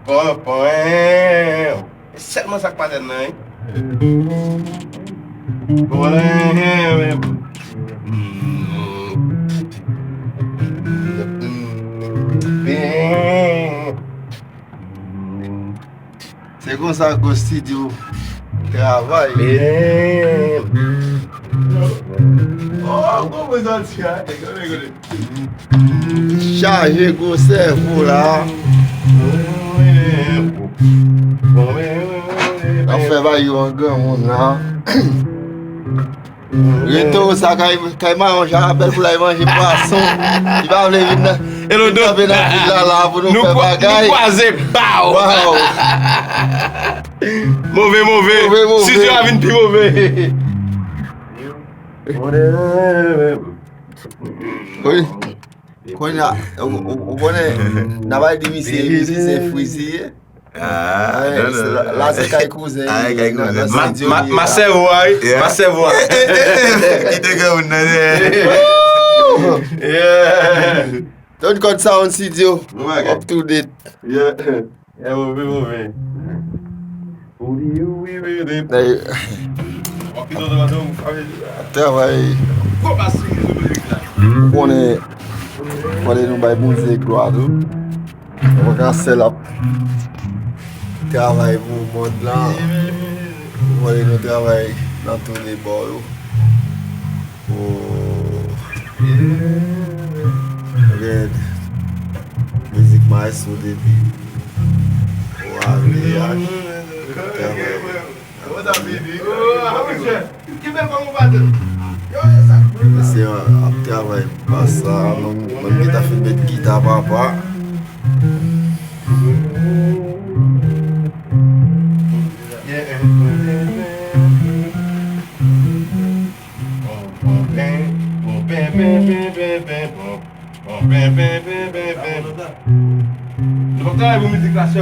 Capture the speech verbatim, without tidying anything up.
Pwen, pwen. E sèlman sa k pa tèt nan, wi. Pwen. Se konsa Ghost Studio travay. Oh, bon, bon, santi, hein? Chaje gwo sèvo la. N ap fè bagay yo an granmoun la. Reto sa kay, kay mayon jan apèl pou l al manje pwason. Li pa vle vin nan. Elodo, kanpe nan vil la, la pou nou fè bagay. Nou kwaze, baw. Waw. Move, move. Move, move. Studio a vin pi move. Wi. Kounye a, ou, ou, ou konnen, n a bay di misye, misye se frizi ye. Ah, non, non, non. La, la se kay kouzen. Ah, kay kouzen. Ma, ma, ma sèvo a, wi. Yeah. Ma sèvo a. Eh, eh, eh, eh, kite granmoun nan, yeah. Yeah. Don Code Sound Studio. Bon bagay. Up to date. Yeah. Yeah, move, move. Wi, wi, wi, wi. Hey. Travay. Ou konnen, fòde nou bay Bondye glwa tou. Nou pa ka sèl ap travay pou mond lan. Fòde nou travay nan tou de bò yo. Oh. Red. Mizik maestro depi. Wa V H. Mesye ap travay bas la, mwen, mwen gentan fin met gita papa. Nou p ap travay pou mizik la, sè.